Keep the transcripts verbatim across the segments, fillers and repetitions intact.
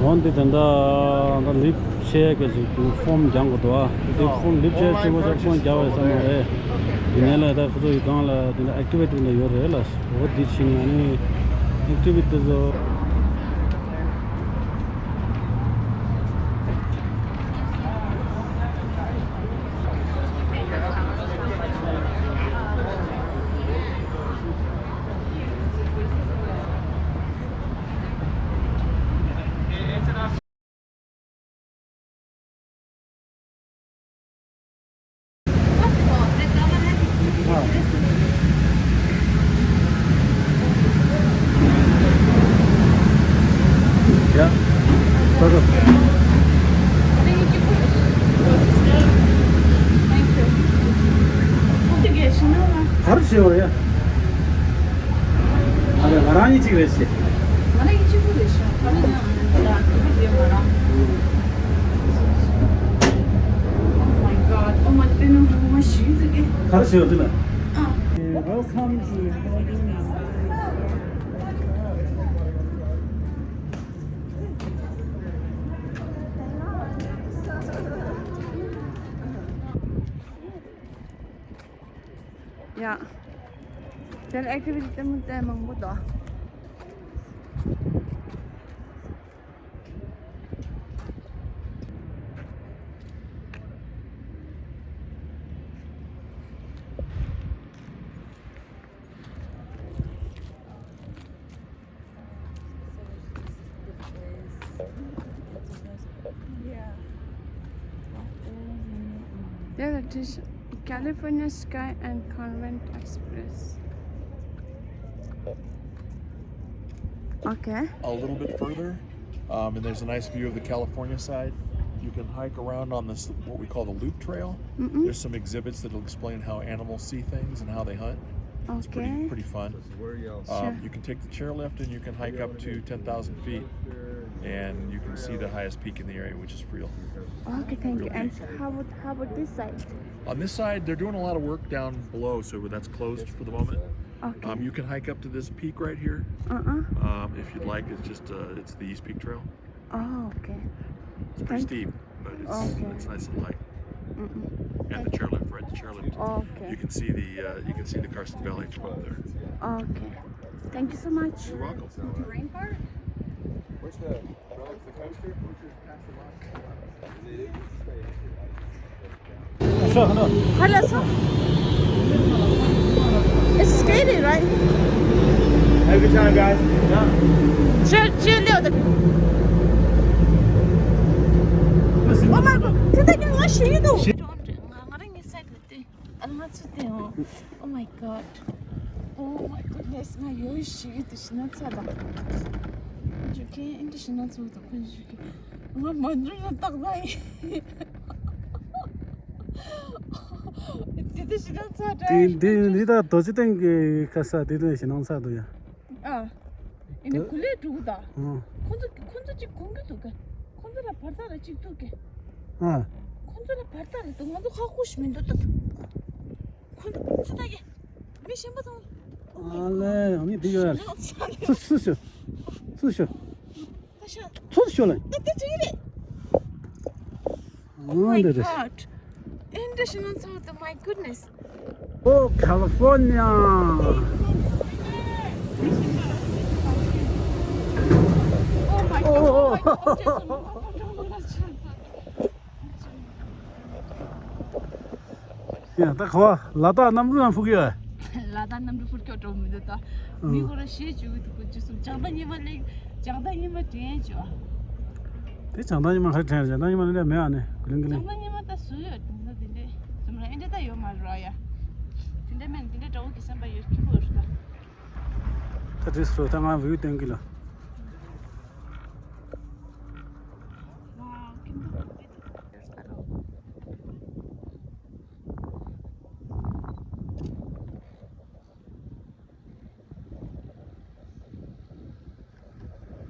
འོན་ཏེ་དེ་འདྲ་ད་ལིབ་བྱས་ག་ཞིག་ཏུ་ཕོམ་རྒྱག་དགོས་འདུག་ཨ། དེ་ཕོམ་ལིབ་བྱས་བཅུག་པ་ཆ་ཕོམ་རྒྱག་པའི་བསམ་བློ་རེད། དེ་ནས་ལ་ད་ཁོ་ཚོ་ཡི་སྒང་ལ་དེ་འདྲ་ཨེག་ཊི་ཝེ་ཊི་འདྲ་ཡོད་རེད་ལ། འོ་དེ་ཕྱིན་ཡང་ནི་ཨེག་ཊི་ཝེ་ཊི་དེ་ཚོ། ག་རེ་བྱེད་བར་ཡ། ཨ་རེ་ང་རང་གཉིས་གཅིག་རེད་ཤི། ང་རང་གཉིས་གཅིག་པུ་རེད་ཤི། ཨ་རེ་ང་རང་གཉིས་ཡོད་མ་རེད། Oh my god. Oh my goodness. ངོ་མ་ཞུས་ཟིག་གི། ག་རེ་བྱེད་བར་འདི་ལ། ཨ། Welcome to ཡ། དེར་ཨེག་ཊི་ཝི་ཊི་ལྟད་མོ་ལྟད་མང་པོ་འདུག་དེ་ལ་བྲིས་California Sky and Convent Express. Okay. A little bit further, um, and there's a nice view of the California side. You can hike around on this, what we call the Loop Trail. Mm-mm. There's some exhibits that'll explain how animals see things and how they hunt. It's pretty, okay, pretty fun. Sure. Um, you can take the chairlift and you can hike up to ten thousand feet, and you can see the highest peak in the area, which is Friel. Okay, thank you. Real peak. And how about, how about this side? On this side, they're doing a lot of work down below, so that's closed for the moment. Okay. Um, you can hike up to this peak right here. Uh-uh. Um, if you'd like, it's just, uh, it's the East Peak Trail. Oh, okay. It's pretty steep, but it's, okay, it's nice and light. Mm-mm. And the chairlift, right? The chairlift. Okay. You can see the, uh, you can see the Carson Valley from up there. Okay. Thank you so much. You're welcome. Rain park? Where's the, the coaster? Hello, hello. It's scary, right? Have a good time, guys. Yeah. Chill, chill, chill. Oh my god. Sit there, what you do? Oh my god. Oh my goodness. ང་ཡོད་ཤི་གི་དུ་ཤི་ན་ཚ་ད། ཇུ་ཁེ་ཨིན་དུ་ཤི་ན་ཚ་ད་ཁོ་ཇུ་ཁེ། ང་མ་འགྲོ་ན་ཏག་ཏག་ཡིན། དེ་དུ་ཤི་ན་ཚ་ད། དེ་དེ་འདི་ད་རྡོ་རྗེ་གདན་གྱི་ཁ་ས་དེ་དུ་ཤི་ན་ཚ་ད་ཡ། ཨ། ཨིན་དུ་གུ་ལེ་འགྲོ་གི་ད། ཨ། ཁོ་ཚོ་ཁོ་ཚོ་ཅིག་གོང་གི་འདུག་ག། ཁོ་ཚོ་ལ་བར་ཐག་ལ་ཅིག་འདུག་ག། ཨ། ཁོ་ཚོ་ལ་བར་ཐག་ལ་འདུག་ང་ཚོ་ཧ་གོ་ཤི་མི་འདུག་ད། ཁོ་ཚོ་ཚ་ད་གི། མི་གཞན་པ་ཚང་། ཨ་ལེ། ཨ་ནི་འདི་ཡོད། སུ་སུ་ཤོ། སུ་ཤོ། ད་ཤ། སུ་ཤོ་ལེ། ད་ད་ཅི་རེད། Oh my god. International South, my goodness. Oh, California. Oh my god. Oh my god. ཡ་ད་ག་བ་ལ་དྭགས་གནམ་གྲུ་ནང་འཕུར་གི་ཡོད། ལ་དྭགས་གནམ་གྲུ་འཕུར་སྐྱོད་འགྲོ་མི་འདུག་ད། ཨང་། མི་ཁོ་ར་ཤེས་བཅུག་གི་འདུག་གོ་ཅི་སུ་བྱང་ཐང་ཉི་མ་ལེགས། བྱང་ཐང་ཉི་མ་དྲན་བྱོས། དེ་བྱང་ཐང་ཉི་མ་ཧ་དྲན་བྱང་ཐང་ཉི་མ་ལེགས་མེད་ཨ་ནི་གུ་ལིང་གུ་ལིང་། བྱང་ཐང་ཉི་མ་ད་སུ་ཡོད་དེ་འདྲ་དེ་འདྲ་ཙམ་ར་ཨེ་འདྲ་ད་ཡོད་མ་རེད་ཡ། དེ་འདྲ་མེད་དེ་འདྲ་དགྲ་བོ་གི་སེམས་པ་ཡོད་ཁྱི་པོ་རུ་ད། ད་དེ་སུ་ད་ང་བུ་སྟོན་གི་ལ།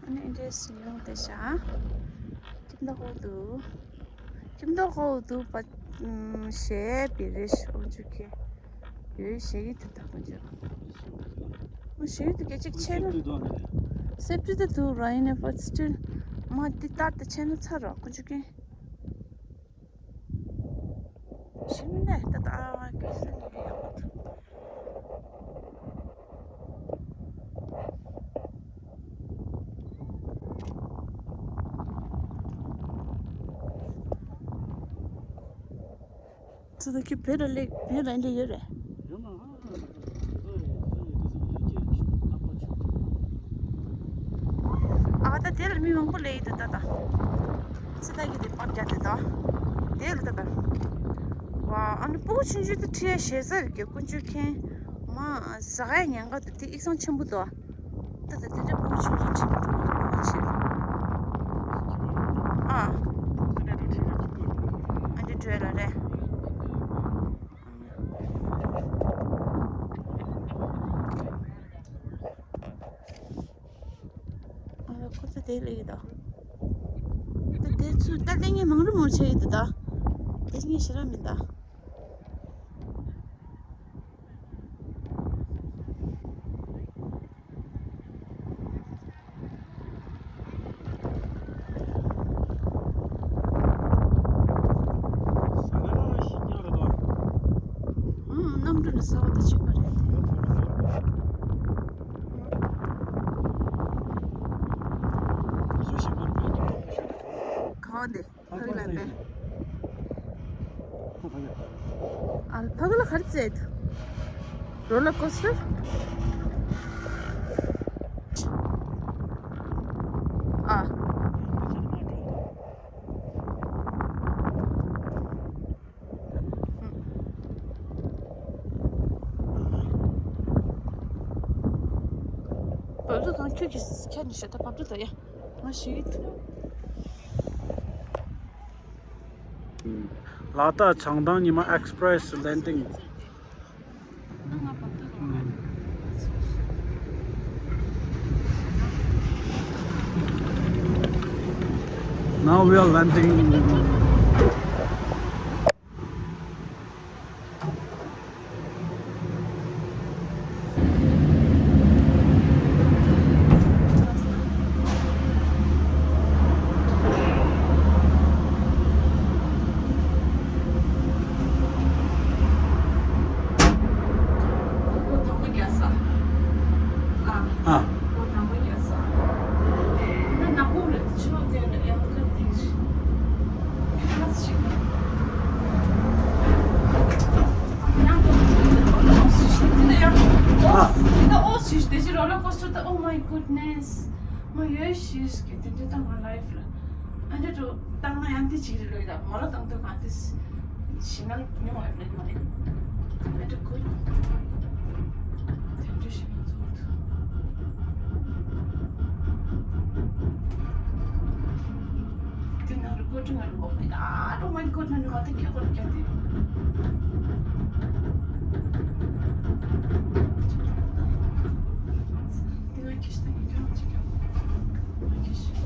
ཨ་ནི་འདྲེས་ཡོང་དེ་ཤ། ཁྱིམ་ཐོག་ཧོ་དུ། ཁྱིམ་ཐོག་ཧོ་དུ་པ། ཞེས་པི་རེ་ཤ་འོ་ཅུ་ཁེ། ཡོད་ཞེ་གི་དུ་ད་ཀུན་ཅོ། ཞེ་གི་དུ་སྐད་ཅིག་ཆེ་ན། སེབ་ཏི་དུ་ར་ཡིན་ནི་but still མ་འདི་ལྟར་དུ་ཆེ་ན་ཚར་རོ་ཀུན་ཆུ་ཀན། ཞིམ་ནས་ད་ད་ཨ་ཀི་སེ་ནི་ཡོད། ཚོ་ད་ཁྱོད་བོད་ལ་སླེབས་བོད་ལ་འདྲ་ཡོད་རེད། ཡོད་མ་ཨ་ཨ་ཨ་ཨ་ཨ་ཨ་ཨ་ཨ་ཨ་ཨ། ཨ་ད་དེ་ལ་མི་མང་པོ་སླེབས་ཡོད་འདུག་ད་ད། ཚེ་ད་གི་དེ་པར་རྒྱག་དེ་ད། དེ་ལ་ད་ད། ཝ་ཨ་ནི་སྤུ་གུ་ཆུང་ཆུང་དེ་ཁྲིད་ཡ་ཞེ་ས་རེད་ཀྱི་ཀུན་སྤྱོད་མཁན། མ་ཟ་ཡ་ཉེན་ཁ་འདུག་དེ་ཡིག་ཚང་ཆེན་པོ་འདུག་ད་ད་དེ་འདྲ་སྤུ་གུ་ཆུང་ཆུང་ཁྲིད་མི་འདུག་ཨ་ཕྱིར། ཨ། ཨ་འདི་བྲོས་ལ་རེད། ཨ་ཁོ་ཚོ་དེ་ལས་ཡིན་ད། ད་དེ་ཚོ་ད་ལྟ་ངས་མང་རུ་མང་ཆེ་ཡིན་ད། ད་དེ་ངས་ཞེ་དྲག་མིན་ད། ཨང་གནམ་གྲུ་ནི་གསར་པ་དེ་ཆགས་པ་རེད། གང་འདི། ཕ་གི་ལ་པས། ཨ་ཕ་གི་ལ་ག་རེ་བཙལ་འདུག་རོ་ལར་ཀོ་སི་ཊར། ཨ། བབས་ཚུགས་དང་ཁྱོད་ཀྱིས་ཁྱེར་ནས་ཞེ་ད་བབས་ཚུགས་དང་ཡ། ང་ཞིག་ཡིད། ལ་དྭགས་བྱང་ཐང་ཉི་མ་ཨེགས་པི་རེ་སི་ལེན་ཌིང་། Now we are landing. ཨ། Oh my goodness. ང་ཡོད་ཤེས་ཀྱི་དེ་འདྲ་དང་ང་ལའིབ་ལ་ཨ་འདྲ་འགྲོ་བཏང་ན་ཡང་དེ་ཅིག་རེད་ལོས་ད་མོ་ལ་བཏང་དུས་ང་དེ་ཞི་མ་ཉུང་བ་རེད་མ་རེད། ཨ་འདྲ་ཁུལ་དེ་འདྲ་ཞི་མ་ཚོར་འདུག་དེ་ནང་རུ་ཀོ་ཀྲི་ང་རུ་ཨོ་མའི་གཱ་ཌ། Oh my God. ང་ནི་ང་དེ་ཁྱེད་ཁོ་རུ་ཁྱེད་དེ། དེ་ང་ཁྱེད་ཞི་ད་ངས་ཁྱོད་རང་ཅིག་ཁྱོད་ང་ཁྱེད་ཞི།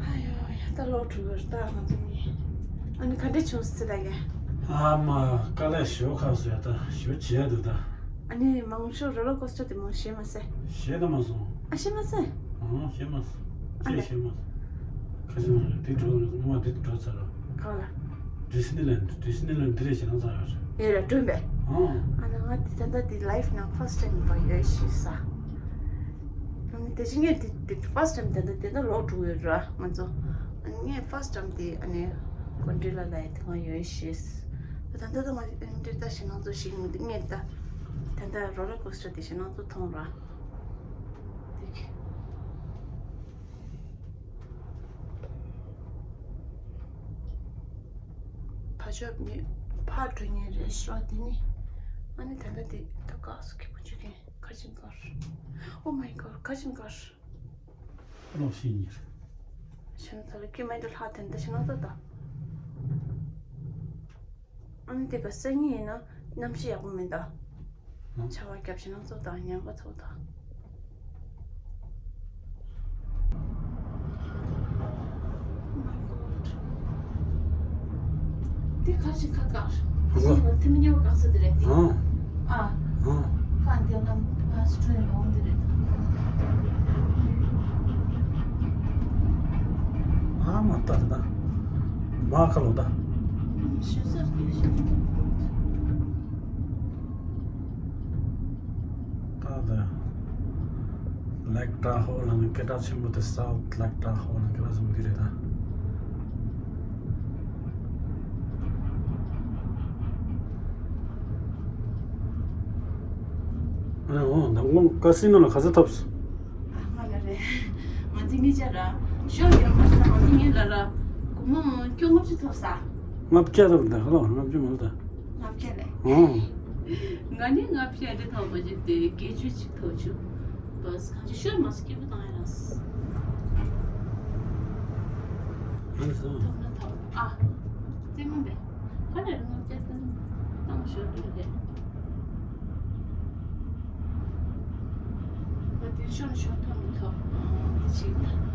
ཨ་ཡོ་ཡ་ད་ལོག་འགྲོ་གི་རེད་ད་ང་ཚོ་གཉིས། ཨ་ནི་ག་འདྲ་བྱུང་སྲིད་ད་ཡ། ཨ་མ་དཀའ་ལས་ཞོ་ཁ་སོ་ཡ་ད་ཞོ་བྱས་འདུག་ད། ཨ་ནི་མང་ཤོས་རོ་ལར་ཀོ་སི་ཊར་དེ་མང་ཤེས་མ་སེ། ཤེས་ད་མ་སོང་། ཨ་ཤེས་མ་སེ། ཨང་ཤེས་མ་སོང་། ཨ་ཅེས་ལེ། ཤེས་མ་སོང་། ཁ་ཅིག་མ་རེད་དེ་འགྲོ་ངོ་མ་དེ་འགྲོ་ཚར་རོ། གང་ལ། ཌི་སི་ནི་ལན་ཌི་སི་ནི་ལན་འདི་རེད་ཞེ་ན་ཚར་ཡོད་རེད། ཡོད་རེད་སྒྲོན་པས། ཨང་། ཨ་ན་ང་དེ་ད་ལྟ་དེ་ལའིབ་ནང་ཕར་སི་ཊ་ཊེམ་ཡིན་པ་ཡོད་ཤེས་ས། ཨ་ནི་དེ་བཞིན་ངས་དེ་དེ་ཕར་སི་ཊ་ཊེམ་དེ་འདྲ་དེ་འདྲ་ལོག་འགྲོ་ཡོད་ར་ང་ཚོ། ཨ་ནི་ངས་ཕར་སི་ཊ་ཊེམ་དེ་ཨ་ནི་ཀོན་ཀྲི་ལ་ལ་ཡ་དེ་ང་ཡོད་ཤེས། ད་ལྟ་ད་ང་འདིར་ལྟ་ཞེ་ན་ཚོ་ཞིག་ངས་ད་ད་ལྟ་རོ་ལར་ཀོ་སི་ཊར་དེ་ཞེ་ན་ཚོ་མཐོང་ར། དེ་གི། ཕ་ཆོས་མི་ཕར་འགྲོ་ཉེན་རེད་ཤོག་དེ་ནི། ཨ་ནི་ད་ལྟ་དེ་ད་ག་སུ་གི་བུ་ཆུ་གི་ཁ་ཆེམས་དཀར། Oh my God. ཁ་ཆེམས་དཀར། ལོག་ཤེས་ཉེར། ཤིན་ཏུ་ལ་ཀི་མེད་དུ་ལྷག་དེ་འདི་ཤི་ན་ད་ད། ཨ་ནི་དེ་ག་སང་ཉིན་ཡིན་ན་གནམ་གཤིས་ཡག་པོ་མིན་ད། ཨང་། ཆར་པ་བརྒྱབ་ཤི་ན་ཚོ་ད་ཉམས་པ་ཚོ་ད། Oh my God. དེ་ཁ་ཅིག་ཁ་དཀར། ཨོ། དེ་མི་ཉེ་བ་ག་ས་དེ་རེད་དེ། ཨང་། ཨ། ཨང་། ཁ་འདི་ལམ་ཁ་སྤྲོད་ཡོང་འདི་རེད། ཨ་མ་ལྟ་ད། མ་ཁ་ལོ་ད། ཤི་ས་སྐྱེ་ཤི། ད་ད། ལེག་ཏྲ་ཧོ་ལ་ནི་སྐད་གྲགས་ཆེན་པོ་དེ་སའུ་ཐི་ལེག་ཏྲ་ཧོ་ལ་སྐད་གྲགས་ཆེན་པོ་འདི་རེད་ད། ཨ་ནི་འོ་མདང་དགོང་ཀ་སི་ནོ་ལ་ག་ཚོད་ཐོབ་སོང་། ཨ་ང་ལ་རེད། ང་ཚོའི་མི་ཅག་ར་ཤོག་ཡོད་མ་རེད། ང་ཚོའི་ངེད་ལ་ར་སྒོར་མོ་ཁྱོན་ལྔ་བཅུ་ཐོབ་ས། ལྔ་བརྒྱ་ཐོབ་ད་ཧ་ལོ་ལྔ་བཅུ་མ་རེད་ད། ལྔ་བརྒྱ་རེད། ཨོ། ང་ནི་ལྔ་བརྒྱ་དེ་ཐོབ་མ་བྱེད་དེ་བརྒྱད་ཅུ་ཅིག་ཐོབ་བྱུང་། བས་གང་ཅི་ཤོད་མ་སྐྱིད་པོ་བཏང་ཡ་ར། ཨ་ནི་སོང་། ཐོབ་ན་ཐོབ་ཨ། རྩེད་མོ་འདི། ཁ་ནས་ལྔ་བརྒྱ་བཏང་བཏང་ཤོར་འདུག་ལེ། ང་དེ་ཤོར་ཤོར་ཐོབ་མི་ཐོབ་འདི་ཅིག་ད།